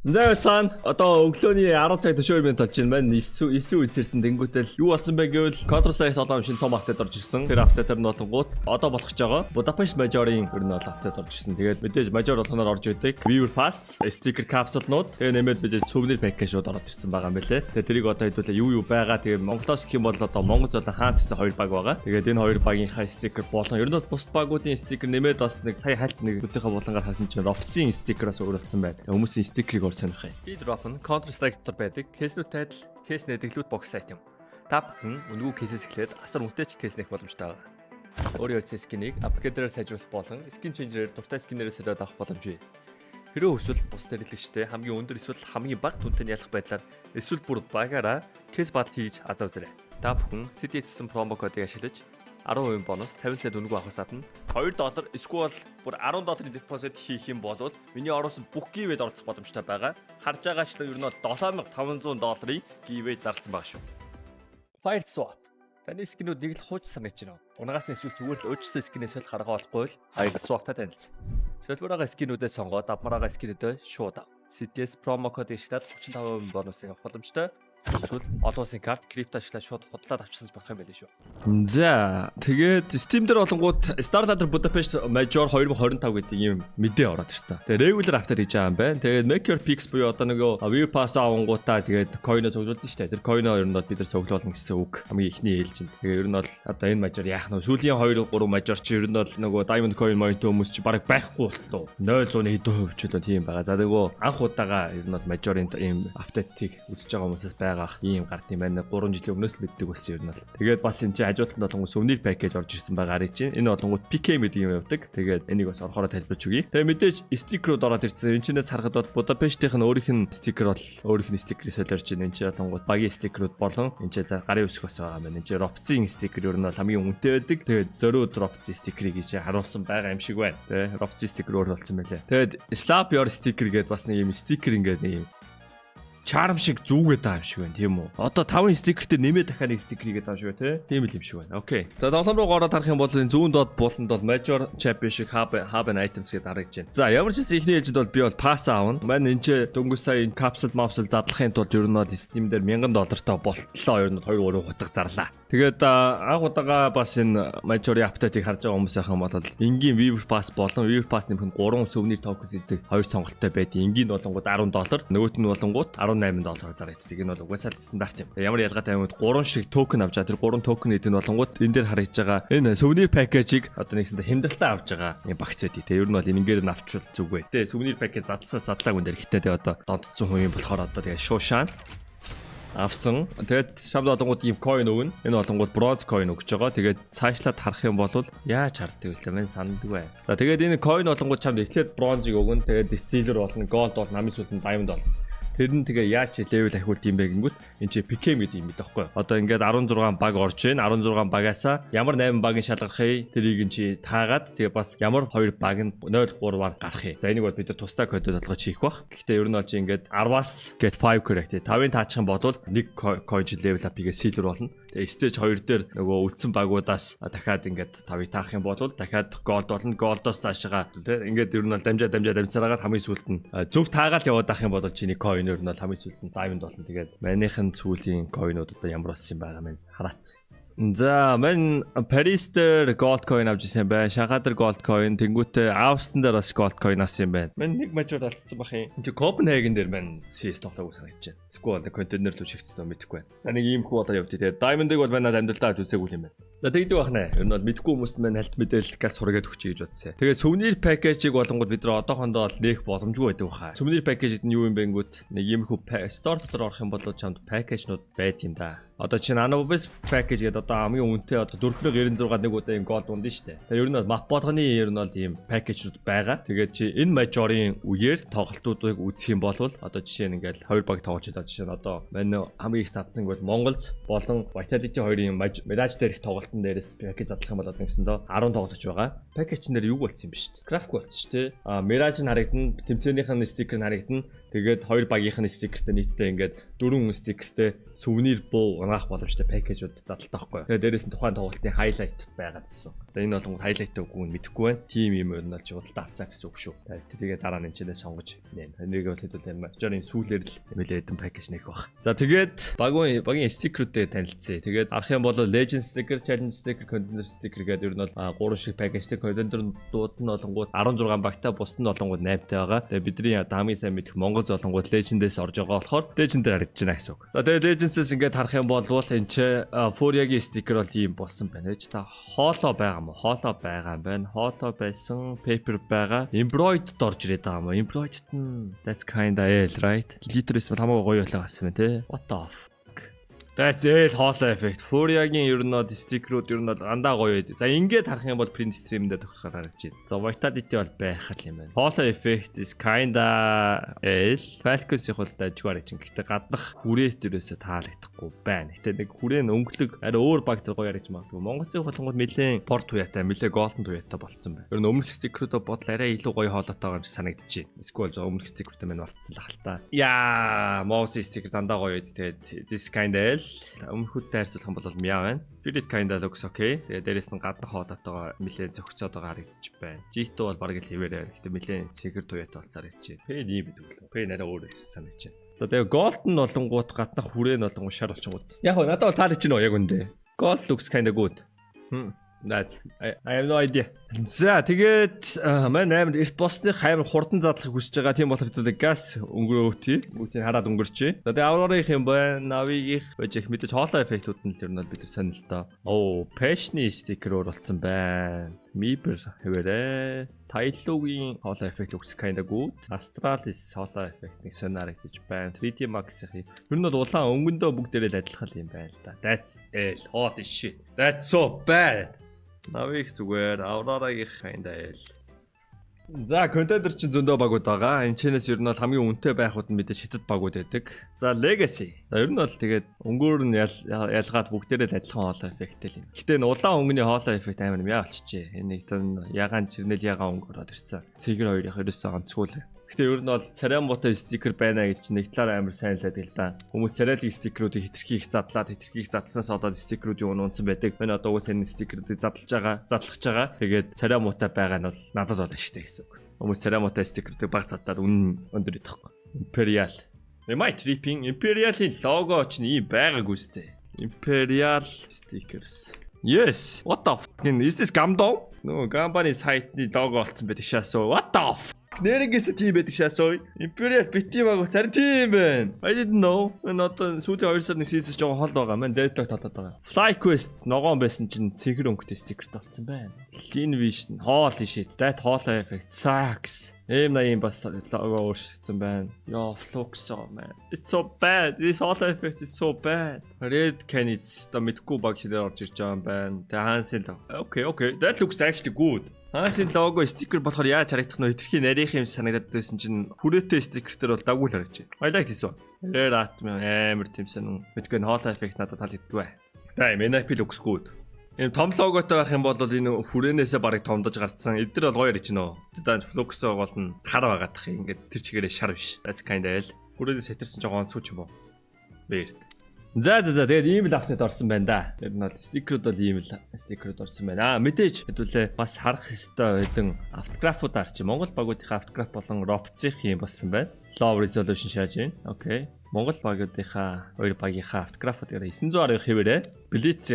За, цаана одоо өглөөний 10 цаг 42 минут болж байна. Маань 9 9 үлсэрсэн тэнгүүтэл юу болсон бэ гэвэл Counter Strike тоглоом шинэ том update орж ирсэн. Тэр update аар нь болонгууд одоо болох гэж байгаа Budapest Major-ын ер нь бол update орж ирсэн. Тэгээд мэдээж Major болгоноор орж идэг. Viewer Pass, sticker capsule-нууд, тэгээ нэмээд мэдээж souvenir package-ууд ороод ирсэн байгаа юм байлээ. Тэгээд тэрийг одоо хэдүүлээ юу юу байгаа. Тэгээд Монголоос гэх юм бол одоо Монгол золон хаанц гэсэн хоёр баг байгаа. Тэгээд энэ хоёр багийнхаа стикер болон ер нь бол бусд багуудын стикер нэмээд бас нэг сая хальт нэг өдрийнхөө булангаар хасан чинь Ropz-ын стикераас өөр болсон байна. Хүмүүсийн стикерийг ор сонирх юм. Keydrop нь Counter Strike дотор байдаг case нүүдтэй адил case нээдэг loot box сайт юм. Та бүхэн үнэгүй case ээс эхлээд асар үнэтэй ч case нээх боломжтой байгаа. Өөрийн утасны skin ийг upgrader ээр сайжруулах болон skin changer-ээр дуртай skin ээрээ солиод авах боломж бий. Хэрвээ хүсвэл бусад хэрэглэгчтэй хамгийн өндөр эсвэл хамгийн бага дүнтэй нь ялах байдлаар эсвэл бүр багаараа case battle хийж азаа үзээрэй. Та бүхэн CDS гэсэн promo кодыг ашиглаж 10% бонус, 50 цент үнэгүй авахаас гадна 2 доллар эсвэл бүр 10 долларын депозит хийх юм бол миний оруулсан бүх giveaway-д оролцох боломжтой байгаа. Харж байгаачлан ер нь бол 7500 долларын giveaway зарласан байгаа шүү. Fire Swap. Таны skin үүд нэг л хууч санагдаж байна. Унгаас нь эсвэл зүгээр л өөрчлөсөн skin ээс солих арга болохгүй л Fire Swap-тай танилцсан. Солбороо skin үүдээ сонгоод авмараа skin үүдээ шууд ав. CDS promo код ашиглаад 35% бонусыг авах боломжтой. Эсвэл олон улсын карт, крипто ашиглаад шууд худлаад авчихсан болох юм байл шүү. За, тэгээд Steam дээр болонгууд StarLadder Budapest Major 2025 гэдэг ийм мэдээ ороод ирсэн. Тэгээд regular update хийж байгаа юм байна. Тэгээд Make Your Picks буюу одоо нөгөө Viewer Pass авангуудаа тэгээд coin-о цуглуулна шүү дээ. Тэр coin-о ер нь бол бид нар цуглуулна гэсэн үг. Хамгийн эхний ээлжинд. Тэгээд ер нь бол одоо энэ major яах нь вэ? Сүүлийн 2 3 major чи ер нь бол нөгөө Diamond Coin Point хүмүүс чи бараг байхгүй боллоо. 0.1 хэдэн хувь ч үлээ тийм байгаа. За, нөгөө анх удаага ер нь бол Major-ын ийм update ыг үзэж байгаа хүмүүсээс байгаа ийм гард юм байна. 3 жилийн өмнөөс л мэддэг болсон ер нь бол. Тэгээд бас энэ чинь хажуу талд болонгууд souvenir package орж ирсэн байгаа харагдаж байна. Энэ болонгууд PK гэдэг юм явдаг. Тэгээд энийг бас орохороо тайлбарч өгье. Тэгээд мэдээж стикерүүд ороод ирсэн. Энэ чинээс харахад бол Будапештийнх нь өөрийнх нь стикер бол өөрийнх нь стикерийг солиорч байна. Энэ чинь болонгууд багийн стикерүүд болон энэ чинь за гарын үсэг бас байгаа юм байна. Энэ чинь Ropz-ын стикер ер нь бол хамгийн үнэтэй байдаг. Тэгээд зөрүү Ropz стикерийг чи харуулсан байгаа юм шиг байна. Тэ, Ropz стикер өөр болсон байлээ. Тэгээд Slap Your sticker гэдэг бас нэг юм стикер, ингээд нэг юм charm шиг зүүгээд байгаа юм шиг байна, тийм үү? Одоо 5 стикертэй нэмээд дахиад нэг стикер хийгээд байгаа юм шиг байна, тий? Тийм л юм шиг байна. Okay. За, тоглоом руу ороод харах юм бол энэ зүүн доод бууланд бол Major Championship Hub and Items гэдээ харагдаж байна. За, ямар ч гэсэн эхний ээлжинд бол би бол pass аавна. Манай энэ ч дөнгөж сая капсул мапсул задлахын тулд ер нь бол Steam дээр 1000 доллартай болтлоо, ер нь 2 3 хутга зарлаа. Тэгээд анх удаага бас энэ Major-ийн update ыг харж байгаа хүмүүс байх юм бол энгийн Viewer Pass болон Viewer Pass нэмэх нь 3 souvenir tokens гэдэг хоёр сонголттой байдیں۔ Энгийн болонгууд 10 доллар, нөгөөт нь болонгууд 18 доллараар зарагддаг. Энэ бол угаасаа л стандарт юм. Ямар ялгаатай юм бэ? 3 шиг токен авч байгаа. Тэр 3 токен гэдэг нь болонгууд энэ дээр харагдж байгаа энэ souvenir package-ыг одоо нэгсэндээ хямдралтай авч байгаа юм багц байдیں۔ Тэгээ ер нь бол энэнгээр нь авчвал зүгвэ. Тэгээ souvenir package задлсан садлаагүй дээр гэхдээ тэгээ одоо донтцсон хувийн болохоор одоо тэгээ шуушаан авсан. Тэгээд шамд олонгууд ийм coin өгнө. Энэ олонгууд bronze coin өгч байгаа. Тэгээд цаашлаад харах юм бол яаж харддаг вэ? Мэн санддаг бай. За, тэгээд энэ coin олонгууд чамд эхлээд bronze-ыг өгнө. Тэгээд silver болно, gold болно, хамгийн сүүлд нь diamond болно. Тэр нь тэгээ яаж level ахиулт юм бэ гингүүт энэ чи PK гэдэг юм бид байхгүй. Одоо ингээд 16 баг орж ийн, 16 багаасаа ямар 8 багийн шалгарахыг тэрийг ин чи таагаад, тэгээ бас ямар 2 баг нь 0 3-аар гарах юм. За, энийг бол бид нар тусдаа кодод болгож хийх бах. Гэхдээ ер нь бол чи ингээд 10-аас get 5 correct. 5-ын таачих юм бол нэг coin чи level up хийгээ silver болно. Тэгээ stage 2 дээр нөгөө үлдсэн багуудаас дахиад ингээд 5-ыг таах юм бол дахиад gold болно. Gold-оос цаашаа тий ингээд ер нь бол дамжаа дамжаа дамжсараагаад хамгийн сүүлд нь зөв таагаал яваад ах юм бол чиний coin ер нь бол хамгийн сүүлд нь diamond болно. Тэгээд манийхэн сүүлийн coin-ууд одоо ямар болсон юм байгаа мэн хараат. За, мань Парис дээр gold coin авч ирсэн байна. Шанхай дээр gold coin, тэнгуүтээ Австен дээр бас gold coin авсан юм байна. Мань нэг major алдсан бах юм. Энд чи Копенгаген дээр мань CS тоглоогүй санагдаж байна. Эсвэл нэг контейнер рүү шигдсэн үү, мэдэхгүй байна. За, нэг ийм хүү болоо явдээ. Тэгээд Diamond-ыг бол манад амьдралдаа авч үзээгүй юм байна. За, тэгдэг байх нэ. Ер нь бол мэдгүй хүмүүст маань хальт мэдээлэл газ сургаад өгчэй гэж бодсон. Тэгээд souvenir package-ыг болонгууд бид нар одоохондоо бол нээх боломжгүй байдаг баха. Souvenir package гэдэг нь юу юм бэ гингүүт нэг иймэрхүү store дотор орох юм бол чамд package-нууд байд юм да. Одоо чинь Anubis package гэдэг одоо хамгийн үнэтэй одоо 496 нэг удаа юм gold унд нь штэ. Тэгээ ер нь бол map болгоны ер нь бол ийм package-нууд байгаа. Тэгээд чи энэ major-ын үеэр тоглолтуудыг үзэх юм бол одоо жишээ нь ингээл хоёр баг тоглож байгаа. Жишээ нь одоо манай хамгийн их садсан бол Монголз болон Vitality хоёрын Mirage дээрх тоглолтын дээрээс package задлах юм бол одоо ингэсэн доо 10 тоглогч байгаа. Package нэр юу болцсон юм бэ штэ. График болцсон штэ. А Mirage нь харагдана, тэмцээнийх нь стикер нь харагдана. Тэгээд хоёр багийнх нь стикертэй нийтдээ ингээд дөрвөн стикертэй souvenir буу унаах боломжтой package ууд задлалтай байхгүй. Тэгээд дээрээс нь тухайн тоглолтын highlight байгаад байсан. Одоо энэ болонгод highlight үгүй нь мэдэхгүй байна. Тим юм уу нь бол худалдаа авцаа гэсэн үг шүү. Тэгээд тэрийг дараа нь энэ сонгож нэ. Энийг бол хэдүүлээ major ын сүүлээр л нэлээд хэдэн package нэх баг. За, тэгээд багийн стикерүүдээ танилцъя. Тэгээд харах юм бол Legend sticker, Challenge sticker, Contender sticker гэдэг ер нь бол гурван шиг package тэй. Contender-дууд нь болонгууд 16 багтай, бусд нь болонгууд 8-тай байгаа. Тэгээд бидний одоо хамгийн сайн мэдэх Монгол золонгууд Legend-ээс орж байгаа болохоор Legend дээр харагдаж байна гэсэн үг. За, тэгээд Legends-ээс ингээд харах юм бол энэ ч Furia-гийн стикер бол ийм болсон байна. Ээж та holo байгаа мó? Holo байгаа юм байна. Holo байсан, paper байгаа. Embroidered орж ирээд байгаа юм уу? Embroidered нь that's kinda L, right? Glitter байсан бол хамаагүй гоё байлаа гэсэн юм те. What the fuck? That's L holo effect. Furia-гийн ер нь бол стикерүүд ер нь бол дандаа гоё байд. За, ингээд харах юм бол print stream дээр тохирохоор харагдаж байна. За, Vitality бол байх л юм байна. Holo effect is kinda L. Falcons-ийн бол дажгүй харагдаж байна. Гэхдээ гаднах хүрээ дээрээсээ таалагдахгүй байна. Гэтэ нэг хүрээ нь өнгөлөг арай өөр баг дээр гоё харагдаж магадгүй. Монголын болонгод нэлээд пор туяатай, нэлээд golden туяатай болцсон байна. Ер нь өмнөх стикерүүдээ бодол арай илүү гоё holo той байгаа юм шиг санагдаж байна. Эсвэл зөв өмнөх стикертэй мань мартсан л хальта. Яа, Mouse стикер дандаа гоё байд. Тэгээд this kinda L. Өмнөхүүдтэй харьцуулах юм бол мяа байна. Spirit kinda looks okay. Тэгээ дээрэс нь гаднах holo тойгоо нэлээд зохицоод байгаа харагдчих байна. G2 бол бараг л хэвээр байна. Гэтэ нэлээд цэгэр туяатай болцоор харагдаж байна. P ийм байдаг лөө. P нарай өөр байсан санагдаж байна. За, тэгээ Golden болонгууд гаднах хүрээ нь болонгууд шар болчингууд. Яг гоо надад бол таалагдж байна яг үндэ. Gold looks kinda good. That's I have no idea. За, тэгээд маань амар эрт босны амар хурдан задлахыг хүсэж байгаа. Тийм болохоор хэдүүлээ газ өнгөрөөтий. Бүгдийг хараад өнгөрчээ. За, тэгээд Aurora-ийн юм байна. Navi-гийн байж их мэдээж holo effect үүд нь л ер нь бол бид нар сонирхолтой. Оо, Passion-ы стикер өөр болцсон байна. Mibr хэвээрээ. Tyloo-гийн holo effect looks kinda good. Astralis holo effect нэг сонь харагдаж байна. 3D Max-ийн ер нь бол улаан өнгөндөө бүгдээрээ л адилхан юм байна л да. That's L. Holy shit. That's so bad. Navi-г зүгээр, Aurora-гийн kinda L. За, contender чинь зөндөө багууд байгаа. Энэ чэнэс ер нь бол хамгийн үнэтэй байхууд нь мэдээ шитэд багууд байдаг. За, Legacy. За, ер нь бол тэгээд өнгөөр нь ялгаад бүгдээрээ л адилхан holo effect тэй л юм. Гэтэ энэ улаан өнгөний holo effect амар мяа болчихжээ. Энэ нэг тань ягаан чирнэл ягаан өнгө ороод ирсэн. Цэгэр хоёрын ерөөсөө онцгүй л. Гэтэ ер нь бол царай муутай стикер байна гэж чинь нэг талаар амар сайн л байдаг л да. Хүмүүс царайлаг стикерүүдийг хитрхи их задлаад, хитрхи их задсанаас болоод стикерүүдийн үн унсан байдаг. Манай одоо уг царины стикерүүдийг задлаж байгаа, задлах байгаа. Тэгээд царай муутай байгаа нь бол надад бол ашигтай гэсэн үг. Хүмүүс царай муутай стикерүүдийг баг задлаад үн өндөр идэхгүй. Imperial. Am I tripping? Imperial-ийн лого чинь ийм байгаагүй сте. Imperial stickers. Yes. What the fuck? Is this Gamdom? Нөгөө компани сайтны лого болцсон байдаг шаасаа. What the fuck? Нэрнгээсээ тийм байдаг шаасаа. Imperial бити баг зарим тийм байна. I didn't know. Энэ одоо сүүлийн 2 сарын season жоохон хол байгаа маань deadlock толоод байгаа. FlyQuest ногоон байсан чинь цэнхэр өнгөтэй стикертэй болсон байна. Lin Vision, holy shit. That holo effect sucks. M80 бас лого өөрчлөгдсөн байна. Yo, Fluxo, man. It's so bad. This holo effect is so bad. Red Canids одоо мэдгүй баг шидээр орж ирж байгаа юм байна. Тэгээ Hansen. Okay. That looks actually good. Хансын лого стикер болохоор яаж харагдах нь хитрхи нарийнх юм санагдаад байсан чинь хүрээтэй стикер дээр бол дагуул харагдаж байна. I like this one. Rare Atom амар тэмсэн. Мэдгүй, энэ holo effect надад таалагддаг бай. Damn, NIP looks good. Энэ том логотой байх юм бол энэ хүрээнээсээ барыг томдож гарцсан. Эдгээр бол гоё ярьж гинөө. Тэгээд Fluxo гол нь хар байгаадах юм. Ингээд тэр чигээрээ шар биш. That's kind of L. Хүрээнээс сэтэрсэн жоохон онцгүй ч юм уу. Weird. За, тэгээд ийм л update орсон байна да. Тэр нь бол стикерүүд бол ийм л стикерүүд орсон байна. Аа, мэдээж хэдүүлээ бас харах ёстой байдаг autograph ууд арч Монгол багуудынхаа autograph болон ропцих юм болсон байна. Low resolution шааж байна. Okay. Монгол багуудынхаа хоёр багийнхаа autograph ууд 910 хэвээрээ. Blitz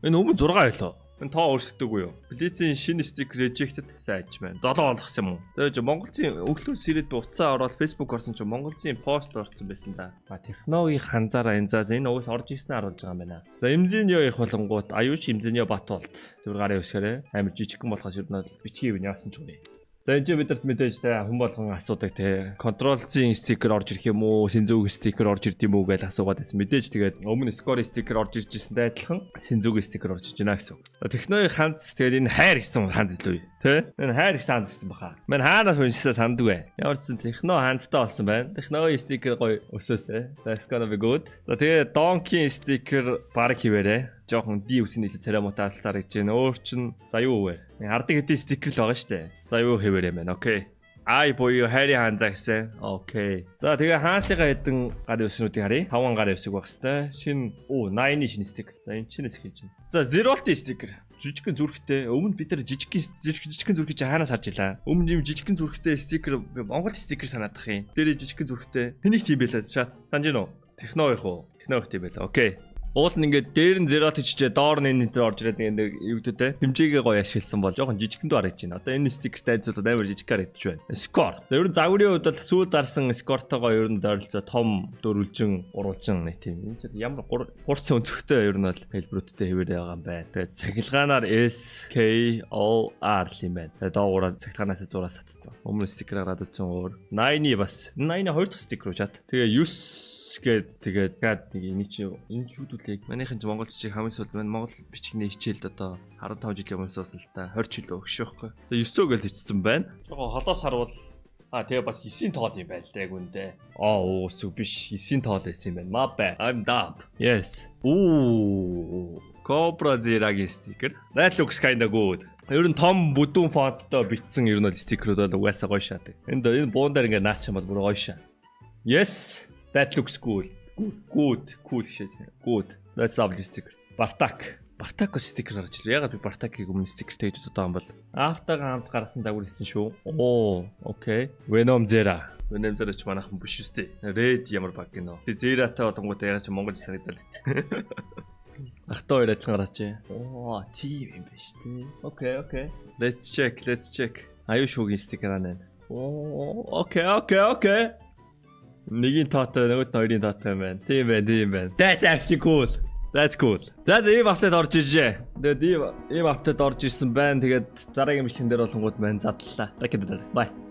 энэ өмнө 6 байлоо. Энэ тоо өөрчлөгдөөгүй юу? Blitz-ийн шинэ стикер rejected сайж байна. 7 олгосон юм уу? Тэгээ Монголцын өглөө сэрээд би утсаа ороод Facebook орсон чинь Монголцын пост орсон байсан да. А, технологийн ханзаараа энэ, за, энэ уус орж ирсэн харуулж байгаа юм байна. За, Имзиньо их болонгууд аюуч Имзиньо Батуулт зүгээр гарын өсгөрээ амар жижигхэн болохоос ер нь битгий юм яасан ч үгүй. За, энэ ч бидэрт мэдээж те хүн болгон асуудаг те Control-ийн стикер орж ирэх юм уу, Senzu стикер орж ирд юм уу гэж асуугаад байсан. Мэдээж тэгээд өмнө Score стикер орж ирж ирсэнтэй адилхан Senzu стикер орж иж байна гэсэн үг. Техногийн ханц, тэгээд энэ хайр гэсэн ханц илүү те. Энэ хайр гэсэн ханц гэсэн баха. Мэн хаанаас уншсаа санддаг вэ? Ямар ч сан техно ханцтай болсон байна. Техногийн стикер гоё өсөөсэй. That's gonna be good. За, тэгээд Donkey стикер баг хിവэрэ жоохон ди үсний илүү царай муутай алцаар гэж байна. Өөр чин за юу вэ? Хардыг хэдийн стикер л байгаа шүү дээ. За, юу хэвээрээ байна. Okay. I буюу Harry Hanza гэсэн. Okay. За, тэгээ Хансыгаа хэдэн гарын үсгнүүдийг харъя. 5 гарын үсэг байх хэвээр. Шинэ оо 8-ны шинэ стикер. За, энэ чинээс хийж байна. За, Zeralt стикер. Жижигхэн зүрхтэй. Өмнө бид нар жижигхэн жижигхэн зүрхийг чи хаанаас харж илаа? Өмнө юм жижигхэн зүрхтэй стикер, Монгол стикер санаадах юм. Дээрээ жижигхэн зүрхтэй. Хэнийг тийм байлаа? Chat. Санаж гин үү? Техно их уу? Техно их тийм байлаа. Okay. Уул нь ингээд дээр нь Zeralt хийчихээ, доор нь энэ төр орж ирээд нэг юу гэдэг те. Хэмжээгээ гоё ашигласан бол жоохон жижигхэн дүү харагдаж байна. Одоо энэ стикертэй айцуудад амар жижиг харагдаж байна. Score. За, ер нь загварын хувьд бол сүүл дарсан score тойгоо ер нь ойролцоо том дөрвөлжин, гурвалжин нэг тийм. Энэ чинь ямар хурцсан өнцгтэй ер нь бол хэлбэрүүдтэй хэвээр байгаа юм байна. Тэгээд цахилгаанаар S K O R л юм байна. Тэгээд доогуур цахилгаанаас зураас татцсан. Өмнө стикер гараад үтсэн өөр. 9-ы бас 9-ы хоёр дахь стикер үү, chat. Тэгээ 9 гээд тэгээд гад нэг энэ чи энэ юу дүүлээ. Манийхан ч монгол бичиг хамгийн сүүлд маань монгол бичгийн хичээлд одоо 15 жилийн өмнө суусан л та, 20 жил өгш байхгүй. За, 9 гэж бичсэн байна. Жогоо холоос харвал а тэгээ бас 9-ийн тоол юм байна л да, яг үндэ. Аа, уусгүй биш, 9-ийн тоол байсан юм байна. My bad. I'm dumb. Yes. Ooh. Cobra Zera-гийн стикер. That looks kinda good. Ер нь том бүдүүн font той бичсэн ер нь бол стикерүүд бол угаасаа гоё шаадаг. Энд энэ буун дээр ингээ наач юм бол бүр гоё шаа. Yes. That looks cool. Good. Good. Cool гэж. Good. That's lovely sticker. Бартак. Бартак стикер гарч ирлээ. Ягаад би Бартакийг өмнө стикер тэгж бодоод байгаа юм бол? Автагаа хамт гаргасан дагвар хийсэн шүү. Оо, okay. Venom Zera. Venom Zera ч манайхан биш үстэй. Red ямар баг гинөө. Тэг Zera-тай болонгууд ягаад ч Монгол санагдал. Ахтай хоёр адилхан гараачээ. Оо, тийм юм байна шүү дээ. Okay. Let's check, let's check. Аюу шүүгийн стикер аа. Оо, okay. Нэгийн тоотой, нөгөөд нь хоёрын тоотой юм байна. Тийм байна, тийм байна. That's actually cool. That's cool. За, ийм update орж иржээ. Тэгээд ийм update орж ирсэн байна. Тэгээд дараагийн бичлэгэн дээр болонгууд маань задлаа. За, кэдэр. Bye.